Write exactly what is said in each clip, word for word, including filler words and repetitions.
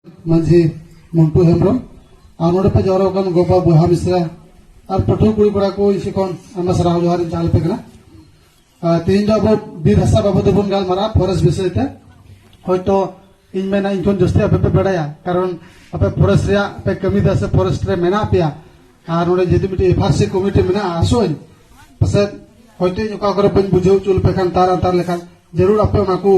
ᱢᱟᱹᱡᱷᱤ ᱢᱚᱱᱴᱩ ᱦᱮᱢᱵᱨᱚᱢ, ᱟᱨ ᱱᱚᱰᱮ ᱯᱮ ᱡᱟᱣᱨᱟ ᱟᱠᱟᱱ ᱜᱚ ᱵᱟᱵᱟ ᱵᱚᱭᱦᱟ ᱢᱤᱥᱨᱟ ᱟᱨ ᱯᱟᱹᱴᱷᱩᱣᱟᱹ ᱠᱩᱲᱤ ᱠᱚᱲᱟ ᱠᱚ, ᱤᱧ ᱥᱮᱫ ᱠᱷᱚᱱ ᱟᱭᱢᱟ ᱥᱟᱨᱦᱟᱣ ᱡᱚᱦᱟᱨ ᱤᱧ ᱪᱟᱞ ᱟᱯᱮ ᱠᱟᱱᱟ᱾ ᱟᱨ ᱛᱮᱦᱮᱧ ᱫᱚ ᱟᱵᱚ ᱵᱤᱨ ᱦᱟᱥᱟ ᱵᱟᱵᱚᱫ ᱛᱮᱵᱚᱱ ᱜᱟᱞᱢᱟᱨᱟᱜᱼᱟ, ᱯᱷᱚᱨᱮᱥᱴ ᱵᱤᱥᱚᱭ ᱛᱮ᱾ ᱦᱚᱭᱛᱚ ᱤᱧ ᱢᱮᱱᱟ ᱤᱧ ᱠᱷᱚᱱ ᱡᱟᱹᱥᱛᱤ ᱟᱯᱮ ᱯᱮ ᱵᱟᱲᱟᱭᱟ, ᱠᱟᱨᱚᱱ ᱟᱯᱮ ᱯᱷᱚᱨᱮᱥᱴ ᱨᱮᱭᱟᱜ ᱯᱮ ᱠᱟᱹᱢᱤ ᱫᱟ ᱥᱮ ᱯᱷᱚᱨᱮᱥᱴ ᱨᱮ ᱢᱮᱱᱟᱜ ᱯᱮᱭᱟ᱾ ᱟᱨ ᱱᱚᱰᱮ ᱡᱩᱫᱤ ᱢᱤᱫᱴᱮᱡ ᱮᱯᱷ ᱟᱨ ᱥᱤ ᱠᱚᱢᱤᱴᱤ ᱢᱮᱱᱟᱜᱼᱟ, ᱟᱥᱚᱜ ᱟᱹᱧ ᱯᱟᱥᱮᱡ ᱦᱚᱭᱛᱚ ᱤᱧ ᱚᱠᱟ ᱠᱚᱨᱮ ᱵᱟᱹᱧ ᱵᱩᱡᱷᱟᱹᱣ ᱦᱚᱪᱚ ᱞᱮᱯᱮ ᱠᱷᱟᱱ ᱛᱟᱨ ᱟᱱᱛᱟᱨ ᱞᱮᱠᱷᱟᱱ ᱡᱟᱹᱨᱩᱲ ᱟᱯᱮ ᱚᱱᱟ ᱠᱚ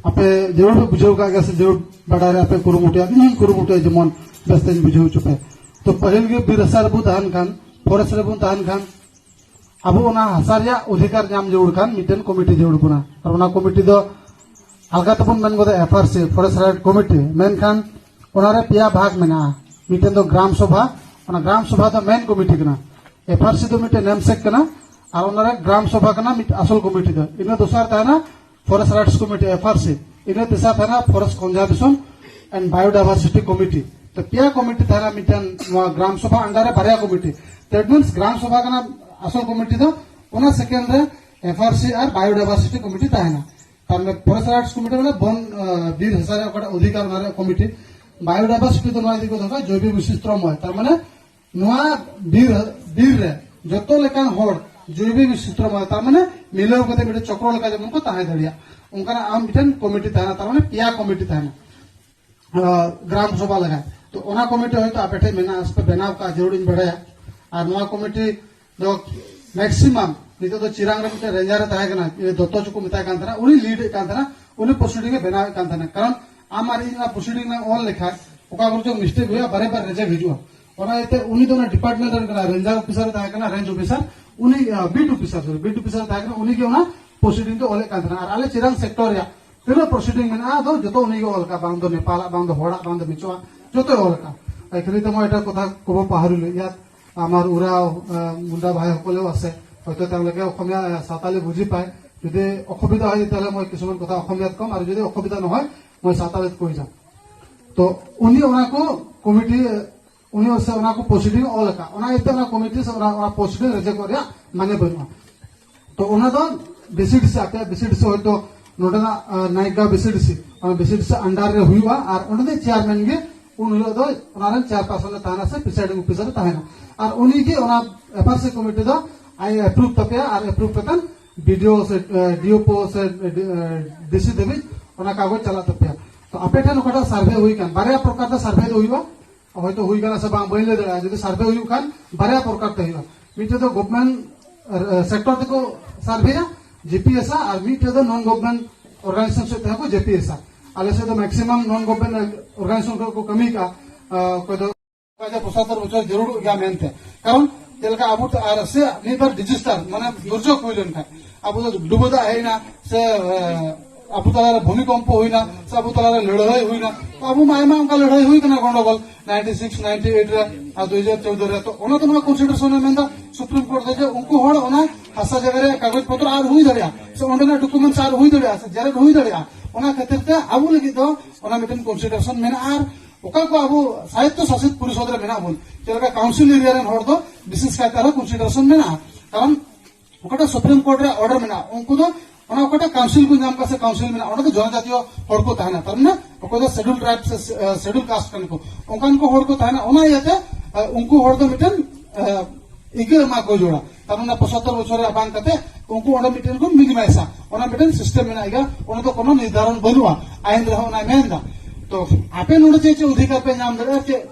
ᱟᱯᱮ ᱡᱟᱹᱨᱩᱲ ᱯᱮ ᱵᱩᱡᱷᱟᱹᱣ ᱠᱟᱜ ᱜᱮᱭᱟ ᱥᱮ ᱡᱟᱹᱨᱩᱲ ᱵᱟᱰᱟᱭ ᱨᱮᱭᱟᱜ ᱯᱮ ᱠᱩᱨᱩᱢᱩᱴᱩᱭᱟ, ᱤᱧ ᱦᱚᱸᱧ ᱠᱩᱨᱩᱢᱩᱴᱩᱭᱟ ᱡᱮᱢᱚᱱ ᱵᱮᱥ ᱛᱮᱧ ᱵᱩᱡᱷᱟᱹᱣ ᱦᱚᱪᱚ ᱯᱮ᱾ ᱛᱚ ᱯᱟᱹᱦᱤᱞ ᱜᱮ ᱵᱤᱨ ᱦᱟᱥᱟ ᱨᱮᱵᱚᱱ ᱛᱟᱦᱮᱱ ᱠᱷᱟᱱ, ᱯᱷᱚᱨᱮᱥᱴ ᱨᱮᱵᱚᱱ ᱛᱟᱦᱮᱱ ᱠᱷᱟᱱ, ᱟᱵᱚ ᱚᱱᱟ ᱦᱟᱥᱟ ᱨᱮᱭᱟᱜ ᱚᱫᱷᱤᱠᱟᱨ ᱧᱟᱢ ᱡᱟᱹᱨᱩᱲ ᱠᱷᱟᱱ ᱢᱤᱫᱴᱮᱱ ᱠᱚᱢᱤᱴᱤ ᱡᱟᱹᱨᱩᱲ ᱵᱚᱱᱟ᱾ ᱟᱨ ᱚᱱᱟ ᱠᱚᱢᱤᱴᱤ ᱫᱚ ᱟᱞᱜᱟ ᱛᱮᱵᱚᱱ ᱢᱮᱱ ᱜᱚᱫᱟ ᱮᱯᱷ ᱟᱨ ᱥᱤ, ᱯᱷᱚᱨᱮᱥᱴ ᱨᱟᱭᱤᱴ ᱠᱚᱢᱤᱴᱤ, ᱢᱮᱱᱠᱷᱟᱱ ᱚᱱᱟᱨᱮ ᱯᱮᱭᱟ ᱵᱷᱟᱜᱽ ᱢᱮᱱᱟᱜᱼᱟ᱾ ᱢᱤᱫᱴᱮᱱ ᱫᱚ ᱜᱨᱟᱢ ᱥᱚᱵᱷᱟ, ᱚᱱᱟ ᱜᱨᱟᱢ ᱥᱚᱵᱷᱟ ᱫᱚ ᱢᱮᱱ ᱠᱚᱢᱤᱴᱤ ᱠᱟᱱᱟ, ᱮᱯᱷ ᱟᱨ ᱥᱤ ᱫᱚ ᱢᱤᱫᱴᱮᱱ ᱱᱮᱢᱥᱮᱠ ᱠᱟᱱᱟ, ᱟᱨ ᱚᱱᱟᱨᱮ ᱜᱨᱟᱢ ᱥᱚᱵᱷᱟ ᱠᱟᱱᱟ ᱢᱤᱫ ᱟᱥᱚᱞ ᱠᱚᱢᱤᱴᱤ ᱫᱚ᱾ ᱤᱱᱟᱹ ᱫᱚᱥᱟᱨ ᱛᱟᱦᱮᱱᱟ ᱯᱷᱚᱨᱮᱥᱴ ᱨᱟᱭᱤᱴᱥ ᱠᱚᱢᱤᱴᱤ, ᱮᱯᱷ ᱟᱨ ᱥᱤ, ᱤᱱᱟᱹ ᱛᱮᱥᱟᱨ ᱛᱟᱦᱮᱱᱟ ᱯᱷᱚᱨᱮᱥᱴ ᱠᱚᱱᱡᱟᱨᱵᱷᱮᱥᱚᱱ ᱮᱱᱰ ᱵᱟᱭᱳᱰᱟᱭᱵᱷᱟᱨᱥᱤᱴᱤ ᱠᱚᱢᱤᱴᱤ᱾ ᱛᱚ ᱯᱮᱭᱟ ᱠᱚᱢᱤᱴᱤ ᱛᱟᱦᱮᱱᱟ ᱢᱤᱫᱴᱮᱱ ᱱᱚᱣᱟ ᱜᱨᱟᱢ ᱥᱚᱵᱷᱟ ᱟᱱᱰᱟᱨ ᱨᱮ ᱵᱟᱨᱭᱟ committee. That means gram sabha ᱠᱟᱱᱟ ᱟᱥᱚᱞ ᱠᱚᱢᱤᱴᱤ ᱫᱚ, ᱚᱱᱟ ᱥᱮᱠᱮᱱᱰ ᱨᱮ ᱮᱯᱷ ᱟᱨ ᱥᱤ ᱟᱨ ᱵᱟᱭᱳᱰᱟᱭᱵᱷᱟᱨᱥᱤᱴᱤ ᱠᱚᱢᱤᱴᱤ ᱛᱟᱦᱮᱱᱟ᱾ ᱛᱟᱨ ᱢᱟᱱᱮ ᱯᱷᱚᱨᱮᱥᱴ ᱨᱟᱭᱤᱴᱥ ᱠᱚᱢᱤᱴᱤ ᱢᱟᱱᱮ ᱵᱚᱱ, ᱟᱸ, ᱵᱤᱨ ᱦᱟᱥᱟ ᱨᱮᱭᱟᱜ ᱚᱠᱟᱴᱟᱜ ᱚᱫᱷᱤᱠᱟᱨ ᱚᱱᱟ ᱨᱮᱭᱟᱜ ᱠᱚᱢᱤᱴᱤ, ᱵᱟᱭᱳᱰᱟᱭᱵᱷᱟᱨᱥᱤᱴᱤ ᱫᱚ ᱱᱚᱣᱟ ᱤᱫᱤ ᱠᱚ ᱫᱚᱦᱚᱭᱟ ᱡᱳᱭᱵᱤᱠ ᱵᱳᱭᱪᱤᱛᱨᱚᱢᱚᱭ, ᱛᱟᱨ ᱢᱟᱱᱮ ᱱᱚᱣᱟ ᱵᱤᱨ, ᱵᱤᱨ ᱨᱮ ᱡᱚᱛᱚ ᱞᱮᱠᱟᱱ ᱦᱚᱲ ᱡᱳᱭᱵᱤᱠ ᱵᱳᱭᱪᱤᱛᱨᱚᱢᱚᱭ, ᱛᱟᱨ ᱢᱟᱱᱮ ᱢᱤᱞᱟᱹᱣ ᱠᱟᱛᱮ ᱢᱤᱫᱴᱮᱱ ᱪᱚᱠᱨᱚ ᱞᱮᱠᱟ ᱡᱮᱢᱚᱱ ᱠᱚ ᱛᱟᱦᱮᱸ ᱫᱟᱲᱮᱭᱟᱜ, ᱚᱱᱠᱟᱱᱟᱜ ᱟᱢ ᱢᱤᱫᱴᱮᱱ ᱠᱚᱢᱤᱴᱤ ᱛᱟᱦᱮᱱᱟ, ᱛᱟᱨ ᱢᱟᱱᱮ ᱯᱮᱭᱟ ᱠᱚᱢᱤᱴᱤ ᱛᱟᱦᱮᱱᱟ᱾ ᱟᱸ, ᱜᱨᱟᱢ ᱥᱚᱵᱷᱟ ᱞᱟᱜᱟᱫ᱾ ᱛᱚ ᱚᱱᱟ ᱠᱚᱢᱤᱴᱤ ᱦᱚᱭᱛᱳ ᱟᱯᱮ ᱴᱷᱮᱱ ᱢᱮᱱᱟᱜᱼᱟ ᱥᱮ ᱯᱮ ᱵᱮᱱᱟᱣ ᱠᱟᱜᱼᱟ, ᱡᱟᱹᱨᱩᱲ ᱤᱧ ᱵᱟᱲᱟᱭᱟ᱾ ᱟᱨ ᱱᱚᱣᱟ ᱠᱚᱢᱤᱴᱤ ᱫᱚ ᱢᱮᱠᱥᱤᱢᱟᱢ ᱱᱤᱛᱚᱜ ᱫᱚ ᱪᱤᱨᱟᱝ ᱨᱮ ᱢᱤᱫᱴᱮᱱ ᱨᱮᱧᱡᱟᱨ ᱮ ᱛᱟᱦᱮᱸ ᱠᱟᱱᱟ, ᱤᱭᱟᱹ ᱫᱚᱛᱛᱚ ᱪᱚᱠᱚ ᱢᱮᱛᱟᱭ ᱠᱟᱱ ᱛᱟᱦᱮᱱᱟ, ᱩᱱᱤ ᱞᱤᱰ ᱮᱫ ᱠᱟᱱ ᱛᱟᱦᱮᱱᱟ, ᱩᱱᱤ ᱯᱨᱚᱥᱤᱰᱤᱝ ᱮ ᱵᱮᱱᱟᱣ ᱮᱫ ᱠᱟᱱ ᱛᱟᱦᱮᱱᱟ᱾ ᱠᱟᱨᱚᱱ ᱟᱢ ᱟᱨ ᱤᱧ ᱚᱱᱟ ᱯᱨᱚᱥᱤᱰᱤᱝ ᱨᱮ ᱚᱞ ᱞᱮᱠᱷᱟᱱ ᱚᱠᱟ ᱠᱚᱨᱮ ᱪᱚᱝ ᱢᱤᱥᱴᱮᱠ ᱦᱩᱭᱩᱜᱼᱟ, ᱵᱟᱨᱮ ᱵᱟᱨ ᱨᱤᱡᱮᱠᱴ ᱦᱤᱡᱩᱜᱼᱟ᱾ ᱚᱱᱟ ᱤᱭᱟᱹᱛᱮ ᱩᱱᱤ ᱫᱚ ᱚᱱᱟ ᱰᱤᱯᱟᱨᱴᱢᱮᱱᱴ ᱨᱮᱱ ᱠᱟᱱᱟ, ᱨᱮᱧᱡᱟᱨ ᱚᱯᱷᱤᱥᱟᱨ ᱮ ᱛᱟᱦᱮᱸ ᱠᱟᱱᱟ, ᱨᱮᱧᱡᱽ ᱚᱯᱷᱤᱥᱟᱨ, ᱩᱱᱤ, ᱟᱸ, ᱵᱤᱴ ᱚᱯᱷᱤᱥᱟᱨ, ᱥᱚᱨᱤ, ᱵᱤᱴ ᱚᱯᱷᱤᱥᱟᱨ ᱮ ᱛᱟᱦᱮᱸ ᱠᱟᱱᱟ, ᱩᱱᱤ ᱜᱮ ᱚᱱᱟ ᱯᱨᱚᱥᱤᱰᱤᱝ ᱫᱚ ᱚᱞᱮᱫ ᱠᱟᱱ ᱛᱟᱦᱮᱱᱟ᱾ ᱟᱨ ᱟᱞᱮ ᱪᱤᱨᱟᱝ ᱥᱮᱠᱴᱚᱨ ᱨᱮᱭᱟᱜ ᱛᱤᱱᱟᱹᱜ ᱯᱨᱚᱥᱤᱰᱤᱝ ᱢᱮᱱᱟᱜᱼᱟ, ᱟᱫᱚ ᱡᱚᱛᱚ ᱩᱱᱤ ᱜᱮ ᱚᱞ ᱠᱟᱜᱼᱟ, ᱵᱟᱝ ᱫᱚ ᱱᱮᱯᱟᱞᱟᱜ, ᱵᱟᱝ ᱫᱚ ᱦᱚᱲᱟᱜ, ᱵᱟᱝ ᱫᱚ ᱢᱤᱪᱚᱣᱟᱜ, ᱡᱚᱛᱚᱭ ᱚᱞ ᱠᱟᱜᱼᱟ᱾ ᱮᱠᱪᱩᱭᱮᱞᱤ ᱛᱮ মই এটা কথা ক'ব পাহৰিলোঁ, ইয়াত আমাৰ উৰাও, আহ, মুণ্ডা ভাইসকলেও আছে, হয়তো তেওঁলোকে অসমীয়া, আহ, চাওতালি বুজি পায়। যদি অসুবিধা হয় তেতিয়াহ'লে মই কিছুমান কথা অসমীয়াত ক'ম, আৰু যদি অসুবিধা নহয় মই চাওতালিত কৈ যাম। তো উনি ওনাকো কমিটি, উনি হচ্ছে ওনাকো প্ৰচিডিং অল একা, ওনা এতিয়া ওনা কমিটি ওনা, ওনা প্ৰচিডিং ৰেজেক্ট কৰে, মানে বনোৱা। তো ওনা তো বেছি দিছে, আপনি বেছি দিছে হয়তো ᱱᱚᱰᱮᱱᱟᱜ ᱱᱟᱭᱜᱟ ᱵᱤᱥᱤᱰᱤᱥᱤ, ᱚᱱᱟ ᱵᱤᱥᱤᱰᱤᱥᱤ ᱟᱱᱰᱟᱨ ᱨᱮ ᱦᱩᱭᱩᱜᱼᱟ᱾ ᱟᱨ ᱚᱸᱰᱮ ᱫᱚ ᱪᱮᱭᱟᱨᱢᱮᱱ ᱜᱮ ᱩᱱ ᱦᱤᱞᱳᱜ ᱫᱚ ᱚᱱᱟ ᱨᱮᱱ ᱪᱮᱭᱟᱨᱯᱟᱨᱥᱚᱱ ᱮ ᱛᱟᱦᱮᱱᱟ ᱥᱮ ᱯᱨᱤᱥᱟᱭᱰᱤᱝ ᱚᱯᱷᱤᱥᱟᱨ ᱮ ᱛᱟᱦᱮᱱᱟ᱾ ᱟᱨ ᱩᱱᱤ ᱜᱮ ᱚᱱᱟ ᱮᱯᱟᱨᱥᱤ ᱠᱚᱢᱤᱴᱤ ᱫᱚ ᱟᱡ ᱮᱯᱨᱩᱵᱷ ᱛᱟᱯᱮᱭᱟ᱾ ᱟᱨ ᱮᱯᱨᱩᱵᱷ ᱠᱟᱛᱮ ᱵᱤᱰᱤᱳ ᱥᱮ ᱰᱤᱳᱯᱳ ᱥᱮ ᱰᱤᱥᱤ ᱫᱷᱟᱹᱵᱤᱡ ᱚᱱᱟ ᱠᱟᱜᱚᱡᱽ ᱪᱟᱞᱟᱜ ᱛᱟᱯᱮᱭᱟ᱾ ᱛᱚ ᱟᱯᱮ ᱴᱷᱮᱱ ᱚᱠᱟᱴᱟᱜ ᱥᱟᱨᱵᱷᱮ ᱦᱩᱭ ᱠᱟᱱ, ᱵᱟᱨᱭᱟ ᱯᱨᱚᱠᱟᱨ ᱛᱮ ᱥᱟᱨᱵᱷᱮ ᱫᱚ ᱦᱩᱭᱩᱜᱼᱟ᱾ ᱦᱚᱭᱛᱳ ᱦᱩᱭ ᱠᱟᱱᱟ ᱥᱮ ᱵᱟᱝ ᱵᱟᱹᱧ ᱞᱟᱹᱭ ᱫᱟᱲᱮᱭᱟᱜᱼᱟ᱾ ᱡᱩᱫᱤ ᱥᱟᱨᱵᱷᱮ ᱦᱩᱭᱩᱜ ᱠᱷᱟᱱ ᱵᱟᱨᱭᱟ ᱯᱨᱚᱠᱟᱨ ᱛᱮ ᱦᱩᱭᱩᱜᱼᱟ᱾ ᱢᱤᱫᱴᱮᱡ ᱫᱚ ᱜᱚᱵᱷᱢᱮᱱᱴ ᱥᱮᱠᱴᱚᱨ ᱛᱮᱠᱚ ᱥᱟᱨᱵᱷᱮᱭᱟ, ᱡᱤᱯᱤᱮᱥ ᱟ, ᱟᱨ ᱢᱤᱫᱴᱮᱡ ᱫᱚ ᱱᱚᱱ ᱜᱚᱵᱷᱢᱮᱱᱴ ᱚᱨᱜᱟᱱᱟᱭᱡᱮᱥᱚᱱ ᱥᱮᱫ ᱛᱮᱦᱚᱸ ᱠᱚ ᱡᱤᱯᱤᱮᱥ ᱟ᱾ ᱟᱞᱮ ᱥᱮᱫ ᱫᱚ ᱢᱮᱠᱥᱤᱢᱟᱢ ᱱᱚᱱ ᱜᱚᱵᱷᱢᱮᱱᱴ ᱚᱨᱜᱟᱱᱟᱭᱡᱮᱥᱚᱱ ᱠᱚᱨᱮ ᱠᱚ ᱠᱟᱹᱢᱤ ᱠᱟᱜᱼᱟ᱾ ᱚᱠᱚᱭ ᱫᱚ ᱯᱚᱸᱪᱟᱛᱛᱳᱨ ᱵᱚᱪᱷᱚᱨ ᱡᱟᱹᱨᱩᱲᱚᱜ ᱜᱮᱭᱟ ᱢᱮᱱᱛᱮ᱾ ᱠᱟᱨᱚᱱ ᱪᱮᱫ ᱞᱮᱠᱟ ᱟᱵᱚ ᱛᱮ-, ᱟᱨ ᱥᱮ ᱢᱤᱫ ᱵᱟᱨ ᱰᱤᱡᱟᱥᱴᱟᱨ, ᱢᱟᱱᱮ ᱫᱩᱨᱡᱳᱜᱽ ᱦᱩᱭ ᱞᱮᱱᱠᱷᱟᱱ, ᱟᱵᱚ ᱫᱚ ᱰᱩᱵᱟᱹ ᱫᱟᱜ ᱦᱮᱡ ᱮᱱᱟ, ᱥᱮ ᱮ, ᱟᱵᱚ ᱛᱟᱞᱟᱨᱮ ᱵᱷᱩᱢᱤᱠᱚᱢᱯᱚ ᱦᱩᱭᱱᱟ, ᱥᱮ ᱟᱵᱚ ᱛᱟᱞᱟᱨᱮ ᱞᱟᱹᱲᱦᱟᱹᱭ ᱦᱩᱭᱱᱟ, ᱛᱚ ᱟᱵᱚ ᱢᱟ ᱟᱭᱢᱟ ᱚᱱᱠᱟ ᱞᱟᱹᱲᱦᱟᱹᱭ ᱦᱩᱭ ᱠᱟᱱᱟ, ᱜᱚᱱᱰᱚᱜᱳᱞ ᱱᱟᱭᱤᱱᱴᱤ ᱥᱤᱠᱥ ᱱᱟᱭᱤᱱᱴᱤ ᱮᱭᱤᱴ ᱨᱮ ᱟᱨ ᱫᱩ ᱦᱟᱡᱟᱨ ᱪᱳᱫᱽᱫᱳ ᱨᱮ᱾ ᱛᱚ ᱚᱱᱟ ᱫᱚ ᱱᱚᱣᱟ ᱠᱚᱱᱥᱴᱤᱴᱤᱭᱩᱥᱚᱱ ᱮ ᱢᱮᱱᱫᱟ ᱥᱩᱯᱨᱤᱢ ᱠᱳᱨᱴ ᱫᱚ, ᱡᱮ ᱩᱱᱠᱩ ᱦᱚᱲ ᱚᱱᱟ ᱦᱟᱥᱟ ᱡᱟᱭᱜᱟ ᱨᱮᱭᱟᱜ ᱠᱟᱜᱚᱡᱽ ᱯᱚᱛᱨᱚ ᱟᱨ ᱦᱩᱭ ᱫᱟᱲᱮᱭᱟᱜᱼᱟ, ᱥᱮ ᱚᱸᱰᱮᱱᱟᱜ ᱰᱚᱠᱩᱢᱮᱱᱴᱥ ᱟᱨ ᱦᱩᱭ ᱫᱟᱲᱮᱭᱟᱜᱼᱟ, ᱥᱮ ᱡᱮᱨᱮᱫ ᱦᱩᱭ ᱫᱟᱲᱮᱭᱟᱜᱼᱟ᱾ ᱚᱱᱟ ᱠᱷᱟᱹᱛᱤᱨ ᱛᱮ ᱟᱵᱚ ᱞᱟᱹᱜᱤᱫ ᱫᱚ ᱚᱱᱟ ᱢᱤᱫᱴᱮᱱ ᱠᱚᱱᱥᱤᱰᱟᱨᱮᱥᱚᱱ ᱢᱮᱱᱟᱜᱼᱟ᱾ ᱟᱨ ᱚᱠᱟ ᱠᱚ ᱟᱵᱚ ᱥᱟᱭᱤᱛᱛᱚ ᱥᱟᱥᱤᱛ ᱯᱚᱨᱤᱥᱚᱫ ᱨᱮ ᱢᱮᱱᱟᱜ ᱵᱚᱱ, ᱪᱮᱫ ᱞᱮᱠᱟ ᱠᱟᱣᱩᱱᱥᱤᱞ ᱮᱨᱤᱭᱟ ᱨᱮᱱ ᱦᱚᱲ ᱫᱚ ᱵᱤᱥᱮᱥ ᱠᱟᱭᱛᱮ ᱟᱨᱦᱚᱸ ᱠᱚᱱᱥᱤᱰᱟᱨᱮᱥᱚᱱ ᱢᱮᱱᱟᱜᱼᱟ᱾ ᱠᱟᱨᱚᱱ ᱚᱠᱟᱴᱟᱜ ᱥᱩᱯᱨᱤᱢ ᱠᱳᱨᱴ ᱨᱮ ᱚᱨᱰᱟᱨ ᱢᱮᱱᱟᱜᱼᱟ, ᱩᱱᱠᱩ ᱫᱚ ᱚᱱᱟ ᱚᱠᱟᱴᱟᱜ ᱠᱟᱣᱩᱱᱥᱤᱞ ᱠᱚ ᱧᱟᱢ ᱠᱟᱜ ᱥᱮ ᱠᱟᱣᱩᱱᱥᱤᱞ ᱢᱮᱱᱟᱜᱼᱟ, ᱚᱸᱰᱮ ᱫᱚ ᱡᱚᱱᱚᱡᱟᱛᱤᱭᱚ ᱦᱚᱲ ᱠᱚ ᱛᱟᱦᱮᱱᱟ᱾ ᱛᱟᱨ ᱢᱟᱱᱮ ᱚᱠᱚᱭ ᱫᱚ ᱥᱮᱰᱩᱞ ᱴᱨᱟᱭᱤᱵ ᱥᱮ ᱥᱮᱰᱩᱞ ᱠᱟᱥᱴ ᱠᱟᱱᱟ ᱠᱚ, ᱚᱱᱠᱟᱱ ᱠᱚ ᱦᱚᱲ ᱠᱚ ᱛᱟᱦᱮᱱᱟ᱾ ᱚᱱᱟ ᱤᱭᱟᱹᱛᱮ ᱮ, ᱩᱱᱠᱩ ᱦᱚᱲ ᱫᱚ ᱢᱤᱫᱴᱮᱱ ᱮ, ᱤᱠᱟᱹ ᱮᱢᱟ ᱠᱚ ᱡᱚᱲᱟ᱾ ᱛᱟᱨ ᱢᱟᱱᱮ ᱯᱚᱸᱪᱟᱛᱛᱳᱨ ᱵᱚᱪᱷᱚᱨ ᱨᱮᱭᱟᱜ ᱵᱟᱝ ᱠᱟᱛᱮ ᱩᱱᱠᱩ ᱚᱸᱰᱮ ᱢᱤᱫᱴᱮᱱ ᱠᱚ ᱢᱤᱱᱤᱢᱟᱭᱤᱥᱟ᱾ ᱚᱱᱟ ᱢᱤᱫᱴᱮᱱ ᱥᱤᱥᱴᱮᱢ ᱢᱮᱱᱟᱜ ᱜᱮᱭᱟ, ᱚᱱᱟ ᱫᱚ ᱠᱳᱱᱳ ᱱᱤᱨᱫᱷᱟᱨᱚᱱ ᱵᱟᱹᱱᱩᱜᱼᱟ᱾ ᱟᱭᱤᱱ ᱨᱮᱦᱚᱸ ᱚᱱᱟᱭ ᱢᱮᱱ ᱮᱫᱟ᱾ ᱛᱚ ᱟᱯᱮ ᱱᱚᱰᱮ ᱪᱮᱫ ᱪᱮᱫ ᱚᱫᱷᱤᱠᱟᱨ ᱯᱮ ᱧᱟᱢ ᱫᱟᱲᱮᱭᱟᱜᱼᱟ, ᱪᱮᱫ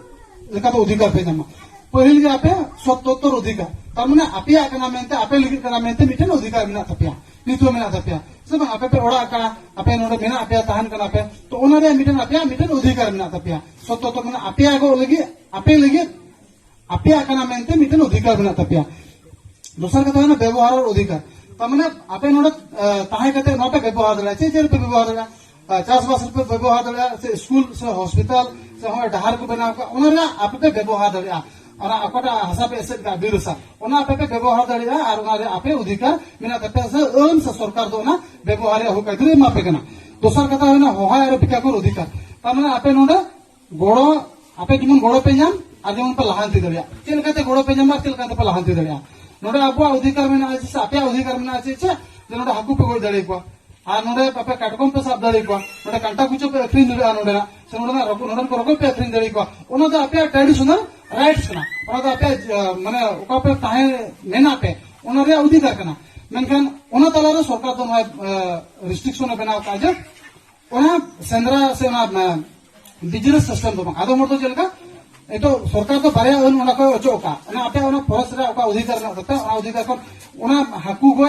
ᱞᱮᱠᱟᱛᱮ ᱚᱫᱷᱤᱠᱟᱨ ᱯᱮ ᱧᱟᱢᱟ? ᱯᱟᱹᱦᱤᱞ ᱜᱮ ᱟᱯᱮ ᱥᱚᱛᱛᱳᱛᱛᱚᱨ ᱚᱫᱷᱤᱠᱟᱨ, ᱛᱟᱨ ᱢᱟᱱᱮ ᱟᱯᱮᱭᱟᱜ ᱠᱟᱱᱟ ᱢᱮᱱᱛᱮ, ᱟᱯᱮ ᱞᱟᱹᱜᱤᱫ ᱠᱟᱱᱟ ᱢᱮᱱᱛᱮ ᱢᱤᱫᱴᱮᱱ ᱚᱫᱷᱤᱠᱟᱨ ᱢᱮᱱᱟᱜ ᱛᱟᱯᱮᱭᱟ, ᱱᱤᱛ ᱦᱚᱸ ᱢᱮᱱᱟᱜ ᱛᱟᱯᱮᱭᱟ᱾ ᱥᱮ ᱵᱟᱝ? ᱟᱯᱮ ᱯᱮ ᱚᱲᱟᱜ ᱟᱠᱟᱱᱟ, ᱟᱯᱮ ᱱᱚᱰᱮ ᱢᱮᱱᱟᱜ ᱯᱮᱭᱟ, ᱛᱟᱦᱮᱱ ᱠᱟᱱᱟ ᱯᱮ, ᱛᱚ ᱚᱱᱟ ᱨᱮᱭᱟᱜ ᱢᱤᱫᱴᱮᱱ ᱟᱯᱮᱭᱟᱜ ᱢᱤᱫᱴᱮᱱ ᱚᱫᱷᱤᱠᱟᱨ ᱢᱮᱱᱟᱜ ᱛᱟᱯᱮᱭᱟ᱾ ᱥᱚᱛᱛᱳᱛᱛᱚᱨ ᱢᱟᱱᱮ ᱟᱯᱮᱭᱟᱜ ᱞᱟᱹᱜᱤᱫ, ᱟᱯᱮ ᱞᱟᱹᱜᱤᱫ ᱟᱯᱮᱭᱟᱜ ᱠᱟᱱᱟ ᱢᱮᱱᱛᱮ ᱢᱤᱫᱴᱮᱱ ᱚᱫᱷᱤᱠᱟᱨ ᱢᱮᱱᱟᱜ ᱛᱟᱯᱮᱭᱟ᱾ ᱫᱚᱥᱟᱨ ᱠᱟᱛᱷᱟ ᱦᱩᱭᱱᱟ ᱵᱮᱵᱚᱦᱟᱨ ᱚᱫᱷᱤᱠᱟᱨ᱾ ᱛᱟᱨ ᱢᱟᱱᱮ ᱟᱯᱮ ᱱᱚᱰᱮ, ᱮ, ᱛᱟᱦᱮᱸ ᱠᱟᱛᱮ ᱱᱚᱣᱟ ᱯᱮ ᱵᱮᱵᱚᱦᱟᱨ ᱫᱟᱲᱮᱭᱟᱜᱼᱟ, ᱪᱮᱫ ᱪᱮᱫ ᱨᱮᱯᱮ ᱵᱮᱵᱚᱦᱟᱨ ᱫᱟᱲᱮᱭᱟᱜᱼᱟ? ᱮ, ᱪᱟᱥᱵᱟᱥ ᱨᱮᱯᱮ ᱵᱮᱵᱚᱦᱟᱨ ᱫᱟᱲᱮᱭᱟᱜᱼᱟ, ᱥᱮ ᱥᱠᱩᱞ ᱥᱮ ᱦᱚᱥᱯᱤᱴᱟᱞ ᱥᱮ ᱦᱚᱸᱜᱼᱚᱭ ᱰᱟᱦᱟᱨ ᱠᱚ ᱵᱮᱱᱟᱣ ᱠᱟᱜᱼᱟ, ᱚᱱᱟ ᱨᱮᱭᱟᱜ ᱟᱯᱮ ᱯᱮ ᱵᱮᱵᱚᱦᱟᱨ ᱫᱟᱲᱮᱭᱟᱜᱼᱟ᱾ ᱚᱱᱟ ᱚᱠᱟᱴᱟᱜ ᱦᱟᱥᱟ ᱯᱮ ᱮᱥᱮᱫ ᱠᱟᱜᱼᱟ, ᱵᱤᱨ ᱦᱟᱥᱟ, ᱚᱱᱟ ᱟᱯᱮ ᱯᱮ ᱵᱮᱵᱚᱦᱟᱨ ᱫᱟᱲᱮᱭᱟᱜᱼᱟ᱾ ᱟᱨ ᱚᱱᱟ ᱨᱮ ᱟᱯᱮ ᱚᱫᱷᱤᱠᱟᱨ ᱢᱮᱱᱟᱜ ᱛᱟᱯᱮᱭᱟ, ᱥᱮ ᱟᱹᱱ ᱥᱮ ᱥᱚᱨᱠᱟᱨ ᱫᱚ ᱚᱱᱟ ᱵᱮᱵᱚᱦᱟᱨ ᱨᱮᱭᱟᱜ ᱦᱚᱠ ᱟᱹᱭᱫᱟᱹᱨ ᱮ ᱮᱢᱟ ᱯᱮ ᱠᱟᱱᱟ᱾ ᱫᱚᱥᱟᱨ ᱠᱟᱛᱷᱟ ᱦᱩᱭᱱᱟ ᱦᱚᱦᱟᱭ ᱟᱨ ᱵᱤᱠᱟᱠᱚᱨ ᱚᱫᱷᱤᱠᱟᱨ᱾ ᱛᱟᱨ ᱢᱟᱱᱮ ᱟᱯᱮ ᱱᱚᱰᱮ ᱜᱚᱲᱚ, ᱟᱯᱮ ᱡᱮᱢᱚᱱ ᱜᱚᱲᱚ ᱯᱮ ᱧᱟᱢ ᱟᱨ ᱡᱮᱢᱚᱱ ᱯᱮ ᱞᱟᱦᱟᱱᱛᱤ ᱫᱟᱲᱮᱭᱟᱜ᱾ ᱪᱮᱫ ᱞᱮᱠᱟᱛᱮ ᱜᱚᱲᱚ ᱯᱮ ᱧᱟᱢᱟ ᱟᱨ ᱪᱮᱫ ᱞᱮᱠᱟᱛᱮ ᱯᱮ ᱞᱟᱦᱟᱱᱛᱤ ᱫᱟᱲᱮᱭᱟᱜᱼᱟ? ᱱᱚᱰᱮ ᱟᱵᱚᱣᱟᱜ ᱚᱫᱷᱤᱠᱟᱨ ᱢᱮᱱᱟᱜᱼᱟ ᱡᱮ, ᱥᱮ ᱟᱯᱮᱭᱟᱜ ᱚᱫᱷᱤᱠᱟᱨ ᱢᱮᱱᱟᱜᱼᱟ ᱪᱮᱫ ᱪᱮᱫ? ᱡᱮ ᱱᱚᱰᱮ ᱦᱟᱹᱠᱩ ᱯᱮ ᱜᱚᱡ ᱫᱟᱲᱮᱭᱟᱠᱚᱣᱟ, ᱟᱨ ᱱᱚᱰᱮ ᱟᱯᱮ ᱠᱟᱴᱠᱚᱢ ᱯᱮ ᱥᱟᱵ ᱫᱟᱲᱮ ᱠᱚᱣᱟ, ᱱᱚᱰᱮ ᱠᱟᱱᱴᱟ ᱠᱩᱪᱚ ᱯᱮ ᱟᱹᱠᱷᱨᱤᱧ ᱫᱟᱲᱮᱭᱟᱜᱼᱟ, ᱱᱚᱰᱮᱱᱟᱜ ᱥᱮ ᱱᱚᱰᱮᱱᱟᱜ ᱨᱚᱠᱚ-, ᱱᱚᱰᱮᱱ ᱠᱚ ᱨᱚᱠᱚᱡ ᱯᱮ ᱟᱹᱠᱷᱨᱤᱧ ᱫᱟᱲᱮ ᱠᱚᱣᱟ, ᱚᱱᱟ ᱫᱚ ᱟᱯᱮᱭᱟᱜ traditional rights ᱠᱟᱱᱟ, ᱚᱱᱟ ᱫᱚ ᱟᱯᱮᱭᱟᱜ, ᱟᱸ, ᱢᱟᱱᱮ ᱚᱠᱟ ᱯᱮ ᱛᱟᱦᱮᱸ ᱢᱮᱱᱟᱜ ᱯᱮ, ᱚᱱᱟ ᱨᱮᱭᱟᱜ ᱚᱫᱷᱤᱠᱟᱨ ᱠᱟᱱᱟ᱾ ᱢᱮᱱᱠᱷᱟᱱ ᱚᱱᱟ ᱛᱟᱞᱟᱨᱮ ᱥᱚᱨᱠᱟᱨ ᱫᱚ ᱱᱚᱣᱟ, ᱟᱸ, restriction ᱮ ᱵᱮᱱᱟᱣ ᱠᱟᱜᱼᱟ ᱡᱮ ᱚᱱᱟ ᱥᱮᱸᱫᱽᱨᱟ ᱥᱮ ᱚᱱᱟ, ᱟᱸ, business system ᱫᱚ ᱵᱟᱝ᱾ ᱟᱫᱚᱢ ᱦᱚᱲ ᱫᱚ ᱪᱮᱫ ᱞᱮᱠᱟ, ᱱᱤᱛᱚᱜ ᱥᱚᱨᱠᱟᱨ ᱫᱚ ᱵᱟᱨᱭᱟ ᱟᱹᱱ ᱚᱱᱟ ᱠᱚ ᱚᱪᱚᱜ ᱠᱟᱜᱼᱟ, ᱚᱱᱟ ᱟᱯᱮᱭᱟᱜ ᱚᱱᱟ forest ᱨᱮ ᱚᱠᱟ ᱚᱫᱷᱤᱠᱟᱨ ᱢᱮᱱᱟᱜ ᱛᱟᱯᱮᱭᱟ, ᱚᱱᱟ ᱚᱫᱷᱤᱠᱟᱨ ᱠᱷᱚᱱ ᱚᱱᱟ ᱦᱟᱹᱠᱩ ᱜᱚᱡ